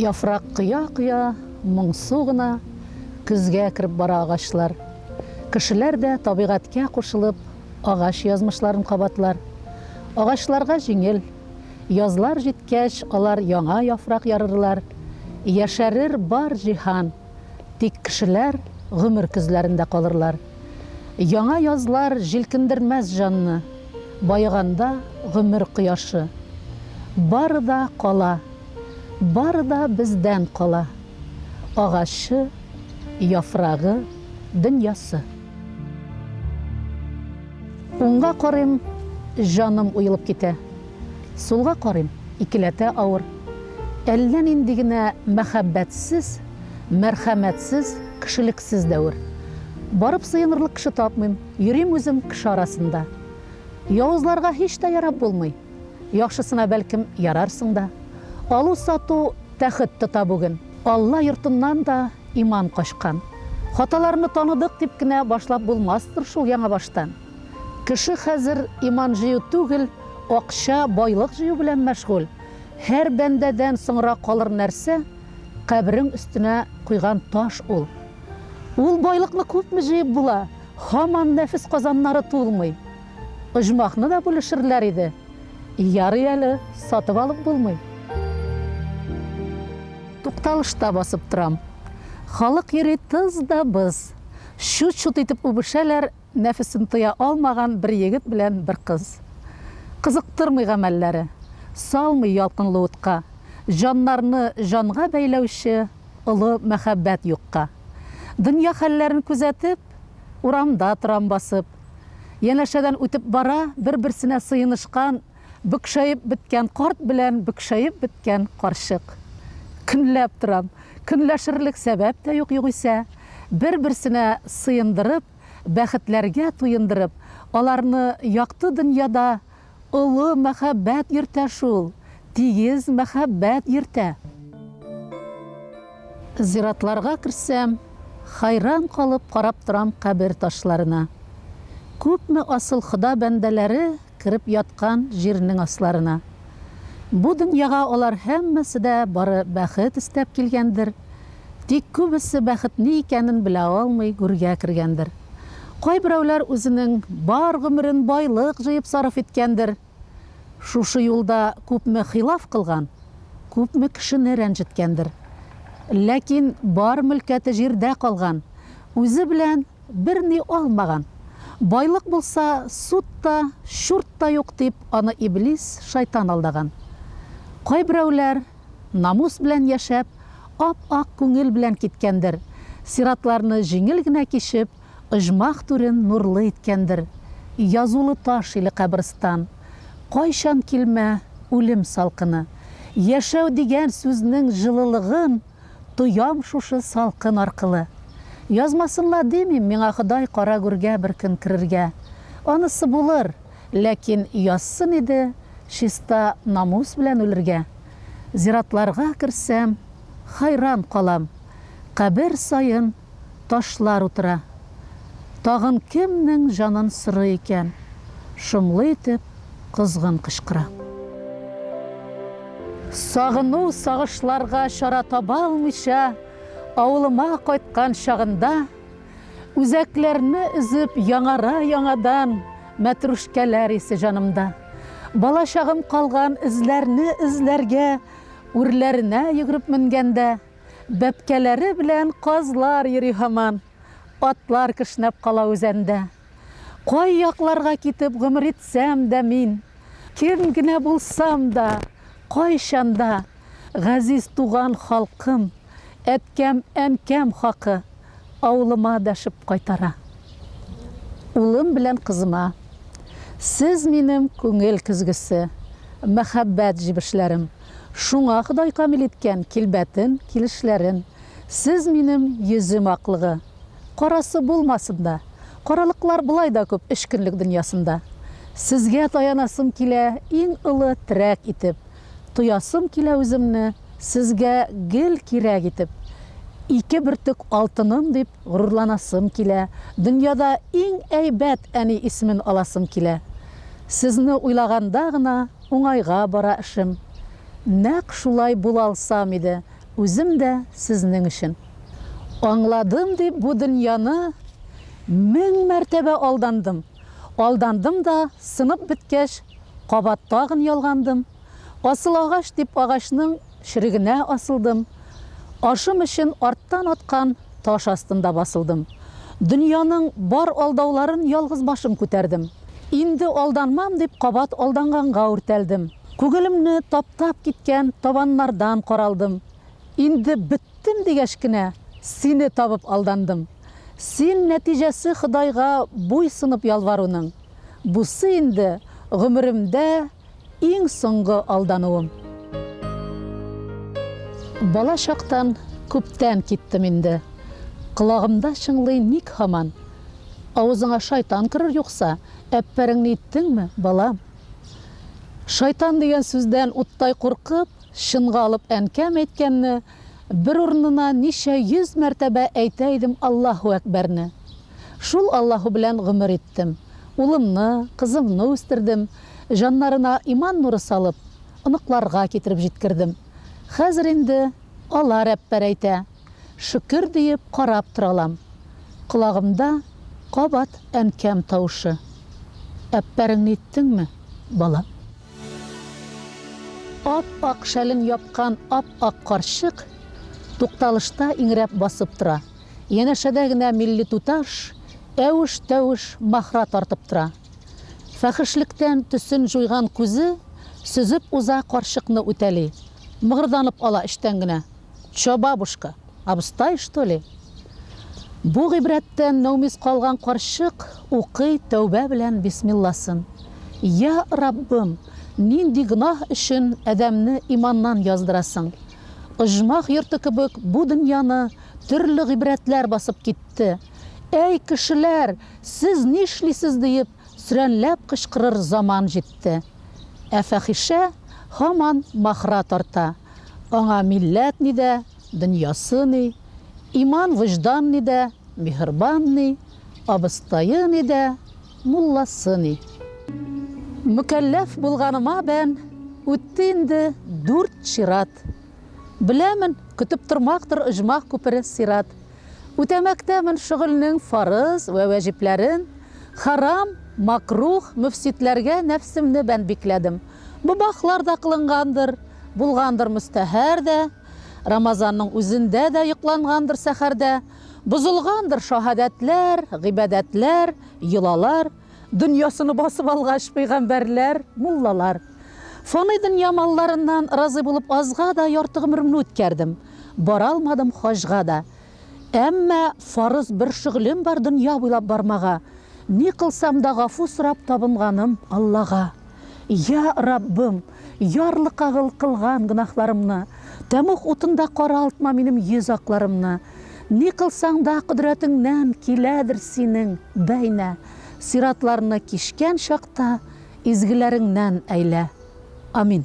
Яфрак коя-коя, моңсу гына көзгә кереп бара агачлар. Кешеләр дә табигатькә кушылып, агач язмышларын кабатлар. Агачларга җиңел. Язлар җиткәч, алар яңа яфрак ярырлар. Яшәрер бар җиһан. Тик кешеләр гомер көзләрендә калырлар. Яңа язлар җилкендермәс җанны, Баеганда гомер кояшы. Бары да кала, бары да бездән кала, Агачы, яфрагы, дөньясы. Уңга карыйм, җаным уелып китә. Сулга карыйм, икеләтә авыр. Әллә нинди генә мәхәббәтсез, мәрхәмәтсез, кешелексез дәвер. Барып сыенырлык кеше тапмыйм, йөрим үзем кеше арасында. Явызларга һич тә ярап булмый. Яхшысына, бәлкем, ярарсың да. Алу-сату тәхет тота бүген. Алла йортыннан да иман качкан. Хаталарны таныдык дип кенә башлап булмастыр шул яңабаштан. Кеше хәзер иман җыю түгел, акча, байлык җыю белән мәшгуль. Һәр бәндәдән соңрак калыр нәрсә, каберең өстенә куйган таш ул. Ул байлыкны күпме җыеп була, һаман нәфес казаннары тулмый. Оҗмахны да бүлешерләр иде. Ярый әле, сатып алып булмый. Тукталышта басып торам. Халык йөри тыз да быз. Чут-чут итеп үбешәләр, Нәфесен тыя алмаган бер егет белән бер кыз. Кызыктырмый гамәлләре, салмый ялкынлы утка, җаннарны җанга бәйләүче олы мәхәббәт юкка. Дөнья хәлләрен күзәтеп, урамда торам басып. Янәшәдән үтеп бара бер-берсенә сыенышкан, бөкшәеп беткән карт белән бөкшәеп беткән карчык. Көнләп торам. Көнләшерлек сәбәп тә юк югыйсә. Бер-берсенә сыендырып, бәхетләргә туендырып, аларны якты дөньяда олы мәхәббәт йөртә шул, тигез мәхәббәт йөртә. Зиратларга керсәм, хайран калып карап торам кабер ташларына. Күпме асыл Хода бәндәләре Кереп яткан җирнең асларына. Бу дөньяга алар һәммәсе дә бары бәхет эстәп килгәндер. Тик күбесе бәхет ни икәнен белә алмый гүргә кергәндер. Кайберәүләр үзенең бар гомерен байлык җыеп сарыф иткәндер. Шушы юлда күпме хилаф кылган, күпме кешене рәнҗеткәндер. Ләкин бар мөлкәте җирдә калган, үзе белән Берни алмаган. Байлык булса, суд та, чурт та юк, дип, аны иблис, шайтан алдаган. Кайберәүләр, намус белән яшәп, ап-ак күңел белән киткәндер, сиратларны җиңел генә кичеп, оҗмах түрен нурлы иткәндер. Язулы таш иле каберстан. Кайчан килмә, үлем салкыны. Яшәү дигән сүзнең җылылыгын Тоям шушы салкын аркылы. Язмасын ла димим, миңа Ходай кара гүргә бер көн керергә. Анысы булыр, ләкин язсын иде чиста намус белән үлергә. Зиратларга керсәм, хайран калам, кабер саен ташлар утыра. Тагын кемнең җанын сорый икән? Шомлы итеп козгын кычкыра. Сагыну сагышларга чара таба алмыйча авылыма кайткан чагында, үзәкләрне өзеп яңара яңадан мәтрүшкәләр исе җанымда. Балачагым калган эзләрне эзләргә үрләренә йөгереп менгәндә, Бәбкәләре белән казлар йөри һаман, Атлар кешнәп кала үзәндә. Кай якларга китеп гомер итсәм дә мин, Кем генә булсам да, кайчан да, Газиз туган халкым, әткәм-әнкәм хакы Авылыма дәшеп кайтара. Улым белән кызыма. Сез минем күңел көзгесе, Мәхәббәт җебешләрем. Шуңа Ходай камил иткән килбәтен, килешләрен. Сез минем йөзем аклыгы. Карасы булмасын да. Каралыклар болай да күп өч көнлек дөньясында. Сезгә таянасым килә иң олы терәк итеп. Тоясым килә үземне сезгә гел кирәк итеп. Ике бөртек алтыным дип горурланасым килә, дөньяда иң әйбәт әни исемен аласым килә. Сезне уйлаганда гына Уңайга бара эшем. Нәкъ шулай була алсам иде. Үзем дә сезнең өчен. Аңладым дип бу дөньяны 1000 мәртәбә алдандым. Алдандым да, сынып беткәч, кабат тагын ялгандым. Асыл агач дип агачның черегенә асылдым. Ашым өчен арттан аткан таш астында басылдым. Дөньяның бар алдауларын ялгыз башым күтәрдем. Инде алданмам дип кабат алданганга үртәлдем. Күңелемне таптап киткән табаннардан каралдым. Инде беттем дигәч кенә, сине табып алдандым. Син нәтиҗәсе Ходайга буйсынып ялваруның. Бусы инде гомеремдә иң соңгы алдануым. Бала чактан күптән киттем инде. Колагымда чыңлый ник һаман? Авызыңа шайтан керер юкса, әппәреңне иттеңме, балам? Шайтан дигән сүздән уттай куркып, чынга алып әнкәм әйткәнне, бер урынына ничә йөз мәртәбә әйтә идем Аллаһу әкбәрне. Шул Аллаһу белән гомер иттем. Улымны, кызымны үстердем, җаннарына иман нуры салып, оныкларга китереп җиткердем. Хәзер инде алар әппәр әйтә. Шөкер диеп карап торалам. Колагымда кабат әнкәм тавышы. Әппәреңне иттеңме, балам? Ап-ак шәлен япкан ап-ак карчык тукталышта иңрәп басып тора. Янәшәдә генә милли туташ әвеш-тәвеш махра тартып тора. Фәхешлектән төсен җуйган күзе сөзеп уза карчыкны үтәли. Мыгырданып ала эчтән генә. Чё, бабушка, абыстай, что ли? Бу гыйбрәттән нәүмиз калган карчык укый тәүбә белән бисмилласын. Йа Раббым, нинди гөнаһ өчен адәмне иманнан яздырасың? Оҗмах йорты кебек бу дөньяны төрле гыйбрәтләр басып китте. Әй, кешеләр, сез нишлисез диеп, сөрәнләп кычкырыр заман җитте. Ә фәхишә һаман махра тарта. Аңа милләт ни дә, дөньясы ни, иман-вөҗдан ни дә, миһербан ни, абыстае ни дә, мулласы ни. Мөкәлләф булганыма бән үтте инде дүрт чират. Беләмен, көтеп тормактыр оҗмах күпере сират. Үтәмәктәмен шөгыльнең фарыз вә вәҗипләрен, хәрам, макрух, мөфсидләргә нәфсемне бән бикләдем. Мөбахлар да кылынгандыр, булгандыр мөстәһәр дә, Рамазанның үзендә дә йоклангандыр сәхәрдә, бозылгандыр шаһадәтләр, гыйбадәтләр, йолалар, дөньясыны басып алгач пәйгамбәрләр, муллалар. Фаный дөнья малларыннан разый булып азга да ярты гомеремне үткәрдем. Бара алмадым хаҗга да. Әмма фарыз бер шөгылем бар дөнья буйлап бармага. Ни кылсам да гафу сорап табынганым Аллага. Я Раббым, ярлыкагыл кылган гөнаһларымны, тәмуг утында каралтма минем йөз акларымны. Ни кылсаң да кодрәтеңнән киләдер синең, бәйнә, сиратларны кичкән чакта изгеләреңнән әйлә. Амин.